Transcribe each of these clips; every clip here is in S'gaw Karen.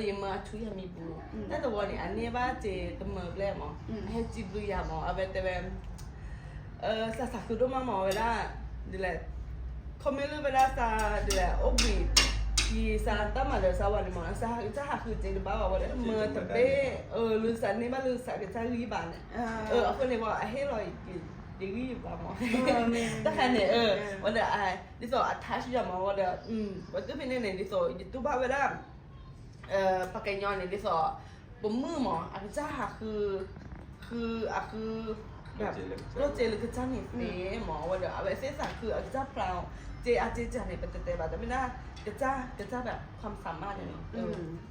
ယမၢအထူယၤမံၤပူၤ, တၢ်တဝီန့ၣ် အန့ၢ်ဘၣ်စ့တမၢဘျဲၣ်မး, အဟဲစံးဘျုးယၤမး, အဝဲတဲဝဲ စးစးဃုဒိၣ်မးမးဝဲဒၣ်, ဒ်လဲၣ်, ခီမ့ၢ်လၢဝဲဒၣ်စးဒ်လဲၣ် အိၣ်ဘှံး, ယစးတၢ်မၤဒီးစးဝဲန့ၣ်မး, စးကစၢ်ဟးဃုစ့တဘၣ်ဘၣ်ဝဲဒီး မၢတဘ့ၣ်, လၢစးန့ၢ်ဘၣ်လၢစးကစၢ်ဂံၢ်ဘါန့ၣ်, အဃိန့ၣ်ဝဲအဟ့ၣ်လီၤ ယဂံၢ်ယဘါမး, တၢ်ခါန့ၣ်, ဝဲဒီး, ဒ်သိးအ touch ယၤမးဝဲဒီး, ဝဲတုၤဖဲန့ၣ်န့ၣ် ဒ်သိးယတူၢ်ဘၣ်ဝဲဒၣ် ပှၤကညီန့ၣ် ဒ်သိး ပမုၣ်မး အကစၢ်ဟးဃု, ဃု, အဃု, ကျိၣ်စ့လၢကစၢ်န့ၣ်သ့မး, ဝဲဒီး အဝဲသ့ၣ်သးခု အကစၢ် plan စ့အါစ့စှၤန့ၣ် ပတတဲဘၣ်, တမ့ၢ်ဒၣ် ကစၢ်, ကစၢ် ความสามารถ န့ၣ်လီၤ,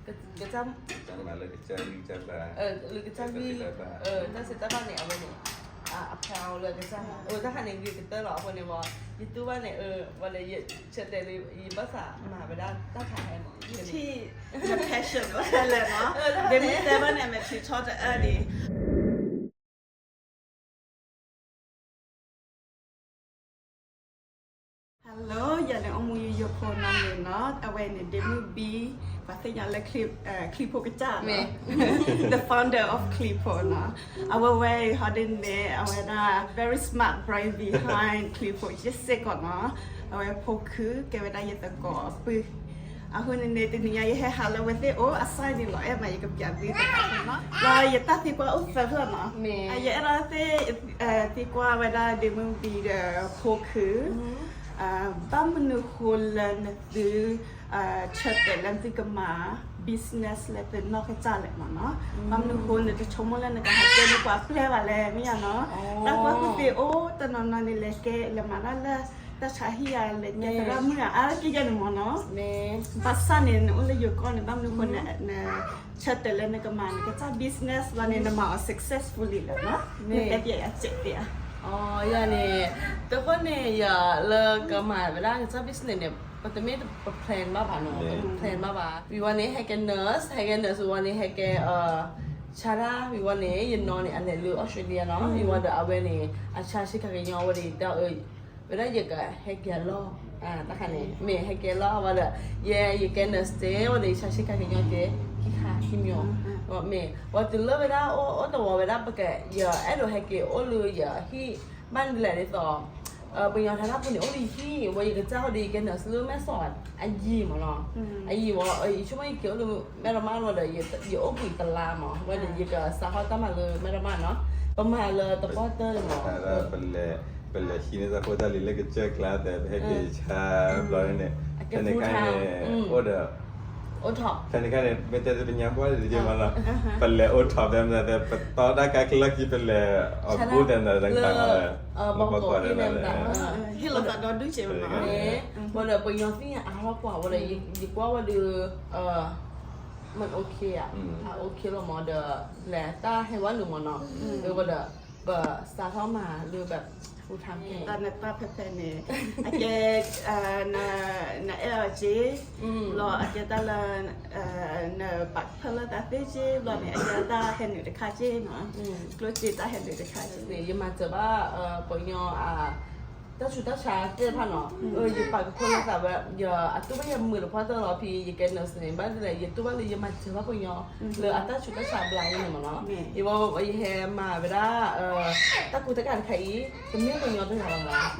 ကစၢ် လၢကစၢ်ဂံၢ်, လၢကစၢ်ဂံၢ်, တၢ်စံးတၢ်ဘၣ်န့ၣ် အဝဲန့ၣ် အ plan လၢကစၢ်, တၢ်ခါန့ၣ် ဂ့ၤကတၢၢ်လီၤ, အဃိန့ၣ်ဝဲ ယတူၢ်ဘၣ်န့ၣ်, ဝဲဒီးယဆၢတဲာ်လၢ ယဘၣ်သးမၤဝဲဒၣ်တၢ်ခါဟဲမး, ထံၣ် န passion လီၤလဲၣ်နီၤ, ဒ့မုၣ်တဲဘၣ်န့ၣ် အမဲာ်ထံထီၣ်တအၢဒံး Hello, ယၤန့ၣ် အိၣ်မူယိယိဖိနီၢ်မ့ၢ်နီၤ, အဝဲန့ၣ် ဒ့မုၣ်ဘံ, ပှၤသ့ၣ်ညါလၢ ချံဖိကစၢ်နီၤ, the founder of ချံဖိနီၤ, အဝဲဝဲအံၤဟီဒ်န့ၣ် အဝဲဒၣ် very smart brain behind ချံဖိ ယဲစ့ၢ်ကီးနီၤ, အဝဲဖိခု ကဲဝဲဒၣ်ယသကိးအပုၢ် အဃိန့ၣ်န့ၣ် တနံၤညါယဟဲဟးလၢဝဲသ့ၣ်အိၣ် အစၢ်န့ၣ်လီၤအဲၣ်မး ယကပျးသုတခါနီၤ, ဒီးယတၢ်သံကွၢ်အိၣ်သၢဖျၢၣ်နီၤ, ယအဲၣ်ဒိးသ့ၣ်, သံကွၢ်ဝဲဒၣ်ဒ့မုၣ်ဘံဒီးဖိခု, ဘၣ်မနုၤဃိလၢနသု, ဆၢတဲာ်လၢနသုကမၤ business လၢသုနီၢ်ကစၢ်လဲၣ်မးနီၤ, ဘၣ်မနုၤဃိနတဆိကမိၣ်လၢနကဟးကဲန့ၢ်ပှၤပျဲၢ်ဘၣ်လဲၣ် မ့ၢ်ယၤနီၤ, တၢ်ကွၢ်ကူၣ်သ့အိၣ်တနီၤနီၤန့ၣ် လဲၤကဲလဲၤမၤတၢ်လၢ တၢ်ဆါဟံၣ်ယၤလဲၤကဲသရၣ်မုၣ်ဧါ အါက့ယဲန့ၣ်မးနီၤ, ဘၣ်ဆၣ်န့ၣ် နအိၣ်လၢယိၤကီၢ်န့ၣ် ဘၣ်မနုၤဃိန့ၣ် နဆၢတဲာ်လၢနကမၤနကစၢ် business ဘၣ်န့ၣ် နမၤအီၤ successfully လဲၣ်နီၤ, နတဲပျဲယၤစဲးပျဲယၤ, ယၤန့ၣ်, တဃိန့ၣ် ယၤလၢကမၤဝဲဒၣ်ကစၢ် business န့ၣ် ပတမ့ၢ်ပ plan ဘၣ်ဘၣ်နီၤ, ပ plan ဘၣ်ဘၣ်, ဝံၤဝဲန့ၣ် ဟဲကဲ nurse, ဟဲကဲ nurse ဝံၤဝဲန့ၣ် ဟဲကဲ ဆါတၢ် ဝံၤဝဲန့ၣ် ယနီၤန့ၣ် အလဲၤလၢ Australia နီၤ, ဝံၤဝဲဒီးအဝဲန့ၣ် အဆါဆ့ကၤကညီဝဲဒီး တၢ်အၢ ဝဲဒၣ်ယကဟဲကဲလီၢ်, တၢ်ခါန့ၣ် မ့ၢ်ဟဲကဲလီၢ်ဝဲဒီး ယဲယကဲ nurse စ့ၢ်ဝဲဒီး ယဆါဆ့ကၤကညီကဲ ခံခါခံမျိုး, မ့ၢ်ဝဲတုၤလၢဝဲဒၣ်အိၣ်တဝီဝဲဒၣ် ပက ယအဲၣ်ဒိးဟဲက့ၤအိၣ်လၢယဟံၣ်, ဘၣ်ဒ်လဲၣ်ဒ်သိး ပှၤကညီတၢ်တၢ်ဖိန့ၣ် အိၣ်လၢယဟံၣ် ဝဲယကစၢ်ဃီဒီး ယကဲ nurse လၢမဲၢ်ဆီးအယံၤမးနီၤ, အယံၤဝဲ ယဆိကမိၣ်ယက့ၤအိၣ်လၢမဲၢ်ရမၣ်ဝဲဒီး ယအိၣ်ဘှံးတလါမး ဝဲဒီး ယကစးထီၣ်တၢ်မၤလၢမဲၢ်ရမၣ်နီၤ, ပမၤလၢတပှၢ်တၢၢ်န့ၣ်မး, ပလဲၤဟံးန့ၢ်တၢ်ဖိတၢ်လံၤလၢကစၢၢ်ကျါသဲး ပဟဲက့ၤဆါဘျီန့ၣ်, ဖဲန့ၣ်အခါန့ၣ် အိၣ်ဒီး ဖဲန့ၣ်အခါန့ၣ် မ့ၢ်တဲပညါဘၣ်ဒ်မးနီၤ, ပလဲၤအိၣ်ထီၣ်ဖဲမတၤသဲး ပတီတၢ်ကါကျၢၢ်ခံ ပလဲၤအီၣ်ကူသဲးမတၤသဲး, ဟ့ၣ်လီၤသးဒီဒူၣ်ကဲမးနီၤ, ဝဲဒီးပှၤကညီသ့ၣ်ညါအါထီၣ်ကွၢ်ဝဲဒီး ယကွၢ်ဝဲဒီး မ့ၢ် okay ဧါ, အ okay လီၤမးဒီး လဲၤတၢ်ဟဲဝဲနုာ်မးနီၤ, ဝဲဒီး ပစးထီၣ်မၤလၢ full time တၢ်နတၢ်ဖဲဖဲန့ၣ် အကဲ နအဲၣ်အီၤက့ၤ လီၤ အကဲတၢ်လၢ နပာ်ကဖၢလၢသးသ့က့ၤ ဘျီန့ၣ် အကဲတၢ်ဟဲနုာ်တခါက့ၤနီၤ, ကျိၣ်စ့တၢ်ဟဲနုာ်တခါက့ၤန့ၣ် ယမၤစၢၤဘၣ် ပှၤကညီ တၢ်ဆူးတၢ်ဆါသ့ၣ်တဖၣ်နီၤ, ယပာ်ကဖၢလၢသးဝဲ ယအတူၢ်ဘၣ်ယမုာ်တပှၢ်တၢၢ်လီၤ ဖဲယကဲ nurse န့ၣ် ဘၣ်ဒ်လဲၣ် ယတူၢ်ဘၣ်လၢယမၤစၢၤဘၣ်ပှၤကညီ လၢအတၢ်ဆူးတၢ်ဆါဘျါအံၤန့ၣ်မးနီၤ, ယဝဲယဟဲမၤဝဲဒၣ် တၢ်ကူတၢ်ကၤတခါအံၤ တမ့ၢ်ပှၤကညီတဂၤလီၤမး,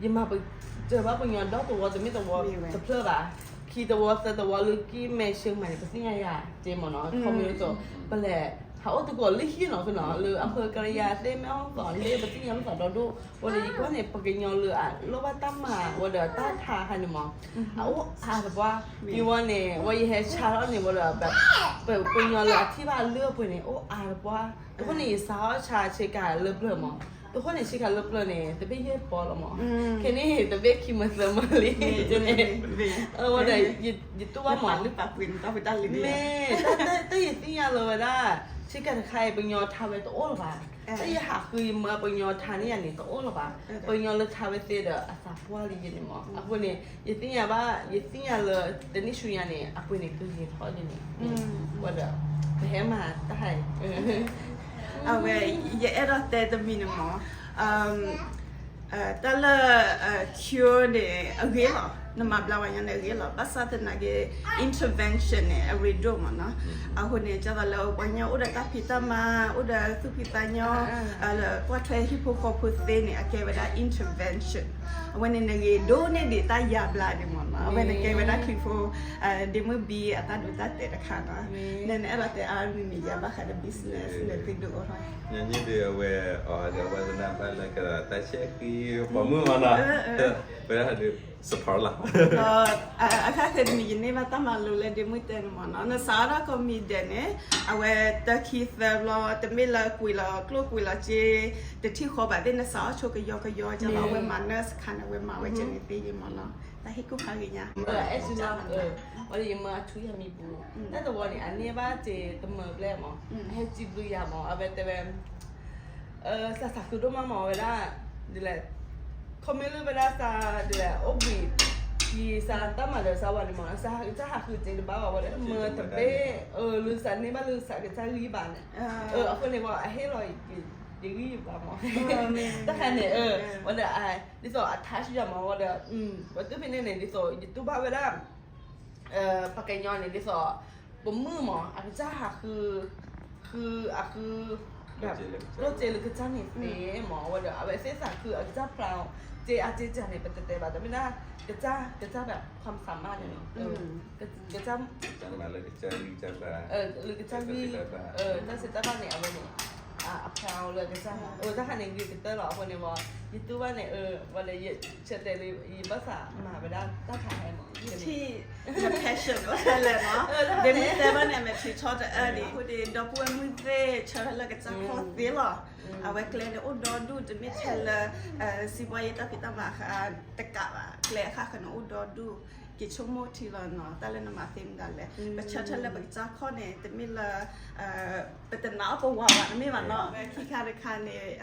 ယမၤစၢၤဘၣ်ပှၤကညီဒီတဝီ တမ့ၢ်တဝီတဖျၢၣ်ဘၣ်, ခံတဝီသၢတဝီလၢကံၢ်မဲာ်ဆ့မးန့ၣ် ပသ့ၣ်ညါယၤက့ၤမးနီၤ, ခီမ့ၢ်သိး ပလဲၤ ဟးအိၣ်သကိးလၢဟံၣ်နီၤ ဖဲနီၤ လၢအဖၢကရံယါသ့ၣ် မဲၣ်ဟီၣ်သီးန့ၣ် ပသ့ၣ်ညါပသးဒီဒိၣ်, ဝဲဒီးယကွၢ်န့ၣ် ပှၤကညီလၢအလိၣ်ဘၣ်တၢ်မၤဝဲဒီးတၢ်ထါခါန့ၣ်မး, အအိၣ်အါတပှၢ်, ယဝဲန့ၣ် ဝဲယဟဲဆါထီၣ်န့ၣ် ဝဲဒီး ပှၤကညီလၢအထံၣ်ဘၣ်လၢပှဲၤန့ၣ် အိၣ်အါတပှၢ်, အဃိန့ၣ် ယစးထီၣ်ဆါဆ့ကၤလၢပျၢၤမး, အဃိန့ၣ် ဆ့ကၤလၢပျၢၤန့ၣ် တဘ့ၣ်ယဲၢ်ပီလီၤမး, ခဲန့ၣ် တဘ့ၣ်ခံမၢသၢမၢလံန့ၣ်, အဝဲဒီး ယတူၢ်ဘၣ်မး မ့ၢ် တၢ်ယသ့ၣ်ညါလၢဝဲဒၣ် ဆ့ကၤတခါအံၤ ပှၤကညီထါဝဲတအိၣ်လၢၤဘၣ်, တၢ်ယဟးဃုယမၢပှၤကညီထါန့ၢ်ယၤန့ၣ် တအိၣ်လၢၤဘၣ်, ပှၤကညီလၢထါဝဲသ့ဒီးအသးပှၢ်လံယဲန့ၣ်မး, အဃိန့ၣ် ယသ့ၣ်ညါဘၣ် ယသ့ၣ်ညါလၢ တနံၣ်ဆူညါန့ၣ် အပှ့ၤန့ၣ်ကဂ့ၤထီၣ်ယဲန့ၣ်, ဝဲဒီး ပဟဲမၤတၢ်ဟဲ အဝဲ ယအဲၣ်ဒိးတဲတမံၤန့ၣ်မး, တၢ်လၢ cure န့ၣ် အဂ့ၤလီၤ, နမၤဘျါဝဲညါန့ၣ်ဂ့ၤလီၤ, ဘၣ်ဆၣ်သနာ်က့ intervention န့ၣ် အရ့ဒိၣ်မးနီၤ. အဃိန့ၣ် ဒ်သိးလၢပှၤကညီအိၣ်ဒီးတၢ်ဖံးတၢ်မၤ, အိၣ်ဒီးသူၣ်ဖှံသးညီ, လၢကွၢ်ထွဲဟံၣ်ဖိဃီဖိသ့န့ၣ် အကဲဝဲဒၣ် intervention. အဝဲန့ၣ်နဂ့ၤဒိၣ်န့ၢ်ဒံးတၢ်ယါဘျါဒံးမးနီၤ. အဝဲန့ၣ်ကဲဝဲဒၣ်ခရံာ်ဖိ ဒ့မုၣ်ဘံအတၢ်ဒိတၢ်တဲာ်တခါနီၤ. နနအဲၣ်ဒိးတဲအါမံၤမံၤယါဘၣ်ဃးဒီး business န့ၣ် သုဒုးအိၣ်ထီၣ် ညါန့ၣ်ဒုးအဝဲ အီၤဒီးအဝဲသနာ်ဘၣ်လၢကဒီးတၢ်ဆဲးဃံ ပိာ်မုၣ်မးနီၤ, ဝဲဒၣ်ဒုး support လီၤ. အခါခဲတမံၤ ယန့ၢ်ဘၣ်တၢ်မၤလိလၢဒ့မုၣ်တဲန့ၣ်မးနီၤ, နစးထီၣ် comedian န့ၣ် အဝဲတၢခံသၢဘျီ တမ့ၢ်လၢကွံာ်လီၤကျိၣ်ကွံာ်လီၤစ့ တထံၣ်ဃီဘၣ်သ့ၣ် နစးထီၣ်ဆိကယီကယီကလီၤ, အဝဲမၤ nurse တခါန့ၣ် အဝဲမၤဝဲကဲန့ၣ်သ့ယံမးနီၤ, တၢ်ဟ့ၣ်ကူၣ်ဖးဂ့ၤညါ အဲၣ်စူလီၤ, ဝဲယမၤအထူယၤမံၤပူၤ, တၢ်တဝီန့ၣ် အန့ၢ်ဘၣ်စ့တမၢဘျဲၣ်မး, အဟဲစံးဘျုးယၤမး, အဝဲတဲဝဲ စးစးဃုဒိၣ်မးမးဝဲဒၣ်, ဒ်လဲၣ်, ခီမ့ၢ်လၢဝဲဒၣ်စး ဒ်လဲၣ် အိၣ်ဘှံး, ယစးတၢ်မၤဒီးစးဝဲန့ၣ်မး, စးဟးဃုစ့တဘၣ်ဘၣ်ဝဲဒီး မၢတဘ့ၣ်, လၢစးန့ၢ်ဘၣ်လၢစးကစၢ်ဂံၢ်ဘါန့ၣ်, အဃိန့ၣ်ဝဲ အဟ့ၣ်လီၤ ယဂံၢ်ယဘါမး, တၢ်ခါန့ၣ်, ဝဲဒီး ဒ်သိးအ touch ယၤမးဝဲဒီး, ဝဲတုၤဖဲန့ၣ်န့ၣ် ဒ်သိးယတူၢ်ဘၣ်ဝဲဒၣ် ပှၤကညီန့ၣ် ဒ်သိး ပမုၣ်မး အကစၢ်ဟးဃု, ဃု, အဃု, ကျိၣ်စ့လၢကစၢ်န့ၣ်သ့မး, ဝဲဒီး အဝဲသ့ၣ်သးခုအကစၢ်ဖျါ, စ့အစ့စ့န့ၣ် ပတတဲဘၣ် တမ့ၢ်ဒၣ် ကစၢ်, ကစၢ်ဘၣ် ความสามารถ န့ၣ်လီၤ, ကစၢ်, လၢကစၢ်ဂံၢ်, လၢကစၢ်ဂံၢ်, တၢ်စံးတၢ်ဘၣ်န့ၣ် အဝဲန့ၣ် အဖျါလၢကစၢ်, တၢ်ခါန့ၣ် ဂ့ၤကတၢၢ်လီၤ, အဃိန့ၣ်ဝဲ ယတူၢ်ဘၣ်န့ၣ်, ဝဲဒီး ယဆၢတဲာ်လၢ ယဘၣ်သးမၤဝဲဒၣ်တၢ်ခါဟဲမး ထံၣ် န passion အိၣ်ထဲလဲၣ်နီၤ, ဒ့မုၣ်တဲဘၣ်န့ၣ် အမဲာ်ထံထီၣ်တအၢဒံး, အဃိဒီး ဒီပုၢ်ဝဲၢ်မုၣ်သ့ၣ် ဆၢထၢၣ်လၢကစၢ်ခီၣ်သ့လီၤ, အဝဲကျဲန့ၣ်အိၣ်ဒီဒူၣ် တမ့ၢ်ထဲလၢ စံးဘှါယဲတၢ်ဖံးတၢ်မၤတကးဘၣ်, ကျဲအခါဃၢၤန့ၣ်အိၣ်ဒီဒူၣ်, က့ၤဆိကမိၣ်ထံလီၤနီၤ, တၢ်လၢနမၤသ့မတၤလဲၣ်, ပဆၢထၢၣ်လၢပကစၢ်ခီၣ်န့ၣ် တမ့ၢ်လၢ ပတနာ်အီၣ်ပဝၤဘၣ် တမ့ၢ်ဘၣ်နီၤ, ဝဲခံခါတခါန့ၣ်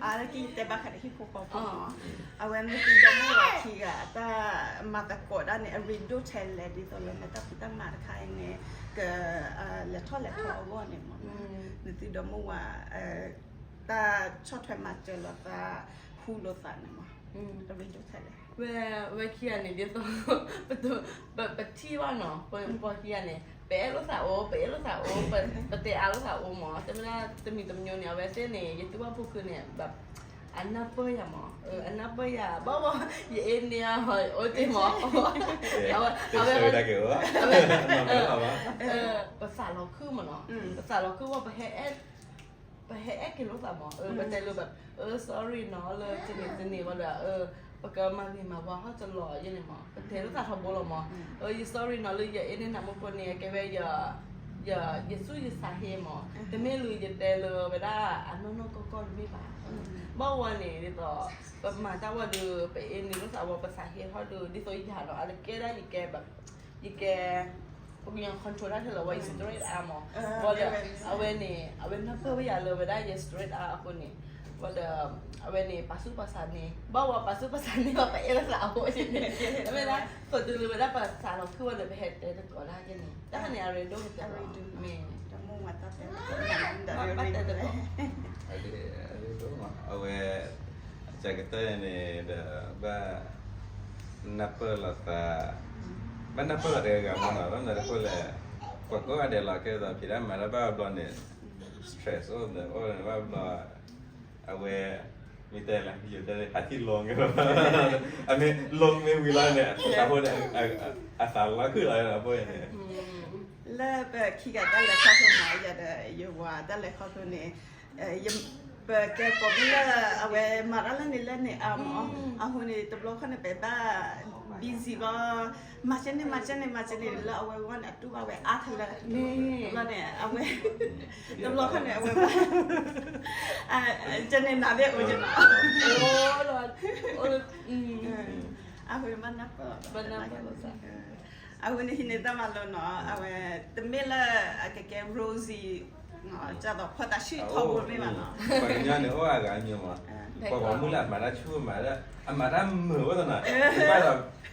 အါတက့ၢ်ယတဲဘၣ်ဃးဒီးဟံၣ်ဖိဃီဖိနီၤ, အဝဲမ့ၢ်သုဒီမိၢ်ဝၤခံဂၤ အတၢ်မၤသကိးဒၣ်န့ၣ် အရ့ဒိၣ်ထဲလဲၣ် ဒ်သိးလၢနတၢ်ဖံးတၢ်မၤတခါအံၤန့ၣ် က လဲၤထီၣ်လဲၤထီအဂီၢ်န့ၣ်မး, နသုဒီမိၢ်ဝၤ တၢ်ဆီၣ်ထွဲမၤစၢၤလိာ်သး ဟူလိာ်သးန့ၣ်မး, အရ့ဒိၣ်ထဲလဲၣ် ဝဲ, ဝဲခံဂၤန့ၣ် ဒ်သိး ပထံၣ်ဘၣ်နီၤ, ပှၤခံဂၤန့ၣ် ပအဲၣ်လိာ်သးအိၣ်, ပအဲၣ်လိာ်သးအိၣ်, ပတဲအါလိာ်သးအိၣ်မး, တမ့ၢ်ဒၣ်တမံၤတမံၤန့ၣ် အဝဲသ့ၣ်န့ၣ် ယတူၢ်ဘၣ်ဖိခုန့ၣ် အနၢ်ပၢၢ်ယၤမး, အနၢ်ပၢၢ်ယၤ ဘၣ်ဘၣ် ယအ့န့ၢ်အီၤ အိၣ်တ့ၢ်မး, အဝဲ, အဝဲ, ပသးလီၤခုၣ်မးနီၤ, ပသးလီၤခုၣ်ဝဲ ပဟဲအဲၣ် ပဟဲအဲၣ်က့ၤလိာ်သးမး, ပတဲလိာ်ဘၣ်, sorry နီၤ လၢတနံၤတနံၤဝဲဒီး ပကမၤဂ့ၤမၤဝါဟီၣ်တလီၤယဲန့ၣ်မး, ပတဲလိာ်သးထီဘိလီၤမး, ယ sorry နီၤ လၢယအ့န့ၢ်နၤမူဖိန့ၣ် ကဲဝဲ ယဆူၣ်ယဆါဟ့မး, တမ့ၢ်လၢယတဲလၢဝဲဒၣ်အနီၢ်နီၢ်ကီၢ်ကီၢ်တမ့ၢ်ဘၣ်, ဘၣ်ဝဲန့ၣ်ဒ်သိး ပမၤတၢ်ဝဲဒီး ပအ့န့ၢ်လိာ်သးဝဲ ပသးဟ့ထီၣ်ဒီး ဒ်သိးယၤဒီး အတကဲဒၣ်ယကဲဘၣ် ယကဲ ပကညီ control တၢ်ခဲလၢာ်ဝဲ ယ straight အါမး, ဝဲဒီး အဝဲန့ၣ် အဝဲနၢ်ပၢၢ်ဝဲယၤလၢဝဲဒၣ်ယ straight အါအဃိန့ၣ်, ဝဲဒီး အဝဲန့ၣ် ပာ်ဆူၣ်ပာ်ဆါန့ၣ် ဘၣ်ဝဲပာ်ဆူၣ်ပာ်ဆါန့ၣ် ပအဲၣ်လိာ်သးအဃိန့ၣ်, အဝဲဒၣ် ပတုၤလၢဝဲဒၣ်ပသးလီၤခုၣ်ဝဲဒီး ပဟဲတဲသကိးဒၣ်က့ၤန့ၣ် တၢ်န့ၣ် အရ့ဒိၣ်ကတၢၢ်လီၤ, မ့ၢ် တၢ်မူဝဲတၢ်တဲသကိး ဘၣ်တဲသကိး အဝဲ ကကတၢၢ်န့ၣ်ဒီး ဘၣ်နၢ်ပၢၢ်လိာ်သး, ဘၣ်နၢ်ပၢၢ်လိာ်သးတဂၤဂၤမးနီၤ, ဘၣ်မနုၤအဃိလဲၣ်, ပှၤကိးဂၤဒဲးလီၤ ကဲသိးဖံးတၢ်မၤတၢ်ဘၣ်ဘျီန့ၣ် stress အိၣ်ဒီးအိၣ်ဘၣ်ဘျီ, အဝဲ မ့ၢ်တဲလဲၣ် ယတဲဟးထံၣ် long လီၤ, အမ့ၢ် long မ့ၢ်ဝံၤလီၤန့ၣ် အဃိန့ၣ် အသးလီၤခုၣ်လီၤအဃိန့ၣ် လၢပခံဂၤတၢ်လဲၤခီဖျိမး ယၤဒီးယဝၤတၢ်လဲၤခီဖျိန့ၣ် ပကဲကိးမုၢ်လၢအဝဲမၤတၢ်လၢန့ၣ်လၢန့ၣ်အါမး, အဃိန့ၣ် တဘျီခီန့ၣ် ပဘၣ် busy ဘၣ်, မၤကဲန့ၣ် မၤကဲန့ၣ် မၤကဲန့ၣ် လၢအဝဲဂီၢ်န့ၣ် အတူၢ်ဘၣ်ဝဲအါထီၣ်လၢ ဘျီန့ၣ် အဝဲ တဘျီခီန့ၣ် အဝဲဘၣ် ကဲန့ၣ်နၤသ့ၣ်အိၣ်ကဲနီၤ အဃိန့ၣ် ဘၣ်နၢ်ပၢၢ် ဘၣ်နၢ်ပၢၢ် အဃိန့ၣ် ဟံးန့ၢ်တၢ်မၤလိနီၤ အဝဲ တမ့ၢ်လၢအကကဲ Rosie ကသိးဖီတၢ်ဆံၣ်ထီဘိမ့ၢ်ဘၣ်နီၤ ပှၤကညီန့ၣ် အိၣ်အဂၤအမျိုးမး ပှၤပိာ်မုၣ်လၢအမၤတၢ်ဆူၣ်မး အမၤတၢ်မုာ်ဝဲသနာ် ဘၣ်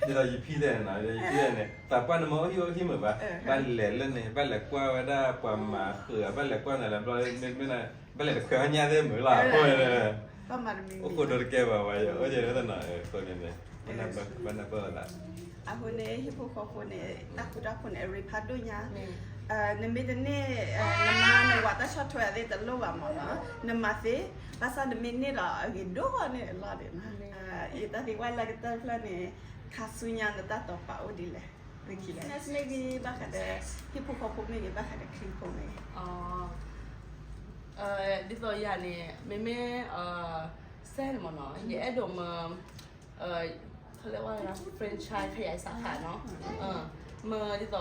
ဒီး ဒ်သိးယဖံတဲန့ၣ်နီၤ ယဖံတဲန့ၣ် သးပှၢ်နမ့ၢ်အိၣ်ဟံၣ်အိၣ်ဃံမုာ်ဘၣ် ဘၣ်လဲၤလၢန့ၣ် ဘၣ်လဲၤကွၢ်ဝဲဒၣ်ပှၤမၤဃုာ် ဘၣ်လဲၤကွၢ်နၤလၢဘျီ မ့ၢ် ဘၣ်လဲၤတခွဲးအီၣ်ညၣ်သ့ၣ်မုာ်လီၤ အဃိန့ၣ် အိၣ်ဃိဒိတကဲဘၣ်ဝဲ အိၣ်ကဲဝဲသနာ် အဃိန့ၣ် ဘၣ်နၢ်ပၢၢ်လိာ်သး အဃိန့ၣ် ဟံၣ်ဖိဃီဖိန့ၣ် တၢ်ဃူတၢ်ဖိးန့ၣ် အရ့ဖးဒိၣ်ညါ, နမ့ၢ်တန့ၢ် နမါနဝၤတၢ်ဆီၣ်ထွဲအသ့ၣ်တလိၣ်ဘၣ်မၢ်နီၤ, နမၤသ့, ဘၣ်ဆၣ်နမ့ၢ်န့ၢ်ဒီးအဂ့ၤဒိၣ်န့ၣ်အလီၢ်ဒံးနီၤ, ယတၢ်သံကွၢ်လၢကတၢၢ်တဖျၢၣ်န့ၣ် ခါဆူညါနတၢ်တိာ်ပာ်အိၣ်ဒ်လဲၣ်, မ့ၢ်ဂ့ၤဘၣ်ဃးဒီး ဟံၣ်ဖိဃီဖိမ့ၢ်ဂ့ၤ ဘၣ်ဃးဒီးချံဖိမ့ၢ်ဂ့ၤ ဒ်သိးယၤန့ၣ် မ့မ့ၢ် စဲန့ၣ်မၢ်နီၤ ယအဲၣ်ဒိးမၢ เขาเรียกว่าอะไรนะ franchise ขยายสาขาเนาะ မၢဒ်သိး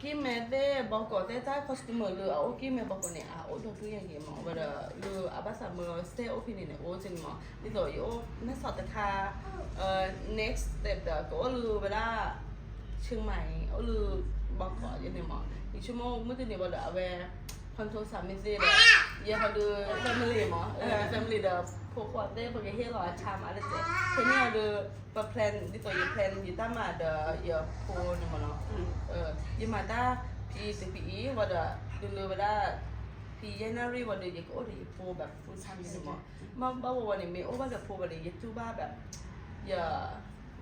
က့မဲာ်သ့ၣ်ဘီကီးသ့ၣ်တၢ် customer လၢအအိၣ်က့မဲာ်ဘီကီးန့ၣ် အအိၣ်ဒီးဒုးယၤဂ့ၤမၢ် ဝဲဒီးလၢအဘၣ်သးမၢ စဲအိၣ်ဖဲန့ၣ်န့ၣ် အိၣ်က့န့ၣ်မၢ် ဒ်သိးယအိၣ် မဲဆီးတခါ next step ဒီး ကအိၣ်လၢဝဲဒၣ် ဆ့မၤ အိၣ်လၢဘီကီးယန့ၣ်မၢ် ယဆိကမိၣ်မုၢ်တနံၤဝဲဒီးအဝဲ ဖၢထိစးမ့ၢ်သ့ဒီး ယဲဟီဒုး family မၢ် family ဒီး ဖိခွါသ့ၣ် ပကဟ့ၣ်လီၤအ time အါတစဲး ဖဲန့ၣ်အီၤဒီး ပ plan ဒ်သိးယ plan ယတၢ်မၤဒီးယဖိန့ၣ်မၢ်နီၤ ယမၤတၢ်ဖဲတဖဲအံၤဝဲဒီး ဒုးလၢဝဲဒၣ် ဖဲယဲၢ်နၣ်ရံၣ်ဝဲဒီး ယကအိၣ်ဒီးယဖိဘၣ် full time န့ၣ်မၢ် မ့ၢ်ဘၣ်ဝဲဝဲန့ၣ် မ့ၢ်အိၣ်ဘၣ်ဒီးဖိဝဲဒီး ယတူၢ်ဘၣ်ဘၣ်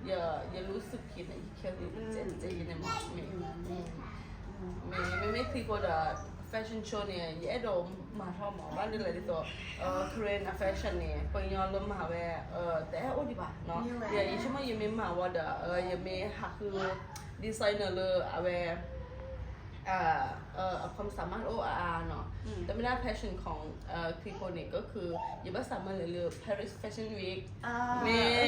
ယ ယလူၤစူၢ်က့ၤန့ၣ် ယခဲလၢာ်ကဲန့ၣ်မၢ် မ့မ့ၢ်ချံဖိဒီး fashion show န့ၣ် ယအဲၣ်ဒိးမၤထီၣ်မၢ် ဘၣ်ဒ်လဲၣ်ဒ်သိး Korean fashion န့ၣ် ပှၤကညီလၢမၤဝဲ တအဲၣ်အိၣ်ဒံးဘၣ်နီၤ ယဆိကမိၣ်ယမ့ၢ်မၤဝဲဒီး ယမ့ၢ်ဟးဃု designer လၢအဝဲ အ ความสามารถ အိၣ်အါအါနီၤ တမ့ၢ်ဒၣ် fashion ของ ချံဖိန့ၣ် ก็คือ ယဘၣ်သးမၢလၢ Paris Fashion Week မ့ၢ်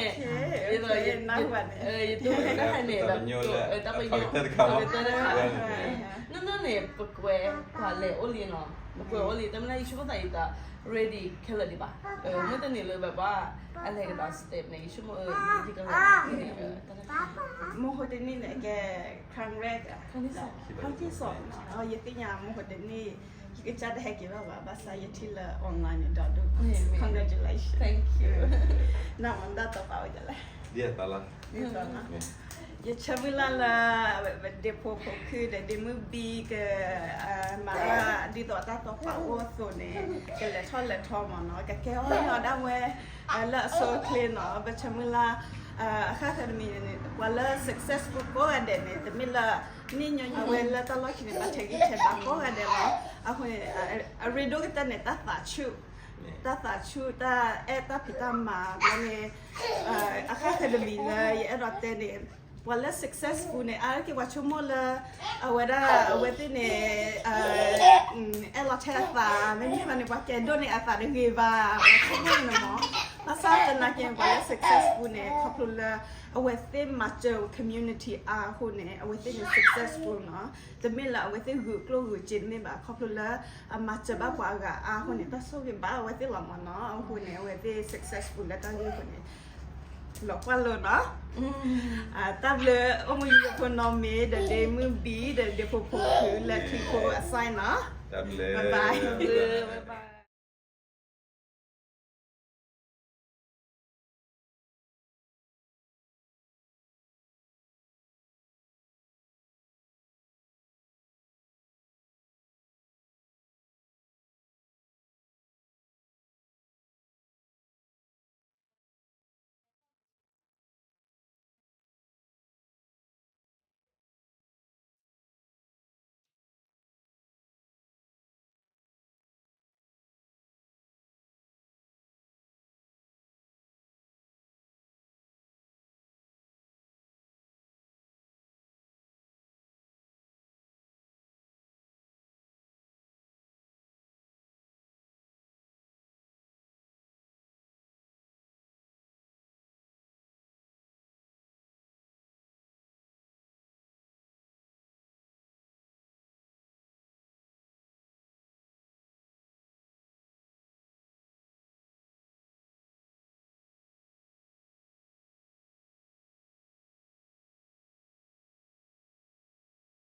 ယတူၢ်တၢ်ဟဲန့ၣ် တၢ်ပညိၣ် တၢ်ပညိၣ် နီၢ်နီၢ်န့ၣ် ပကွဲပှၤလဲၤအိၣ်လံနီၤ ပကွဲအိၣ်လံ တမ့ၢ်ဒၣ်ယဆိကမိၣ်သးယတၢ် ready ခဲလၢာ်ဒံးဘၣ် မုၢ်တနံၤလၢဘၣ်ဘၣ် အလဲၤကဒီး step န့ၣ် ယဆိကမိၣ်ယကလဲၤ မဟိတနံၣ်န့ၣ် ကဲ ครั้งแรก ครั้งที่สอง ครั้งที่สอง ယသ့ၣ်ညါမဟိတနံၣ် ယကစၢ်တဟဲက့ၤဘၣ်ဘၣ် ဘၣ်ဆၣ်ယထံၣ်လၢ online န့ၣ် ဒီဒူၣ် congratulations နမၤတၢ်တိာ်ပာ်ဝဲဒ်လဲၣ် ယဆၢမုၢ်လၢ်လၢ ဒ့ဖိဖိခုဒီး ဒ့မုၣ်ဘံက မၤတၢ်ဒ်သိးတၢ်တိာ်ပာ်အိၣ်အသိးန့ၣ် ကလဲၤထီၣ်လဲၤထီမၢ်နီၤ ကကဲအီၣ်အီဒၣ်ဝဲ လၢအဆိအချ့နီၤ ပဆၢမုၢ်လၢ် အဃၣ်ဃၢၤတမံၤန့ၣ် ပှၤလၢ successful ကိးဂၤဒဲးန့ၣ် တမ့ၢ်လၢ န့ၣ်ညီညီဝဲလၢတၢ်လီၢ်ခံန့ၣ် ဘၣ်ထဲးဂံၢ်ထဲးဘါကိးဂၤဒဲးလီၤ အဃိန့ၣ် အရ့ဒိၣ်ကတၢၢ်န့ၣ် တၢ်သးဆူၣ် တၢ်သးဆူၣ် တၢ်အဲၣ်တၢ်ဖံးတၢ်မၤ ဘျီန့ၣ် အဃၣ်ဃၢၤတမံၤလၢ ယအဲၣ်ဒိးတဲန့ၣ် ပှၤလၢ successful န့ၣ် အါတက့ၢ်ပှၤဆိကမိၣ်လၢ အဝဲဒၣ် အဝဲသ့ၣ်န့ၣ် အဲၣ်လီၤထဲအသး မ့မ့ၢ်ဘၣ်န့ၣ် ပှၤကဲဒိၣ်န့ၣ် အသးတဂ့ၤဘၣ် ပှၤဆိကမိၣ်န့ၣ်မၢ် ဘၣ်ဆၣ်သနာ်က့ ပှၤလၢ successful န့ၣ် ခီဖျိလၢ အဝဲသ့ၣ်မၤစၢၤ community အါအဃိန့ၣ် အဝဲသ့ၣ်န့ၣ် successful နီၤ တမ့ၢ်လၢအဝဲသ့ၣ်ဂုာ်ကျိၣ်ဂုာ်စ့တမ့ၢ်ဘၣ် ခီဖျိလၢ အမၤစၢၤဘၣ်ပှၤအဂၤအါအဃိန့ၣ် တၢ်ဆိၣ်ဂ့ၤဘၣ်အဝဲသ့ၣ်လီၤမၢ်နီၤ အဃိန့ၣ် အဝဲသ့ၣ် successful လၢတၢ်ဂ့ၢ်အဃိန့ၣ် လီၤကွၢ်လိနီၤ တၢ်ဘျုး အိၣ်မူယဖိနီၢ်မ့ၢ် ဒီးဒ့မုၣ်ဘံ ဒီးဒ့ဖိဖိခုလၢထံဖိအ sign နီၤ bye bye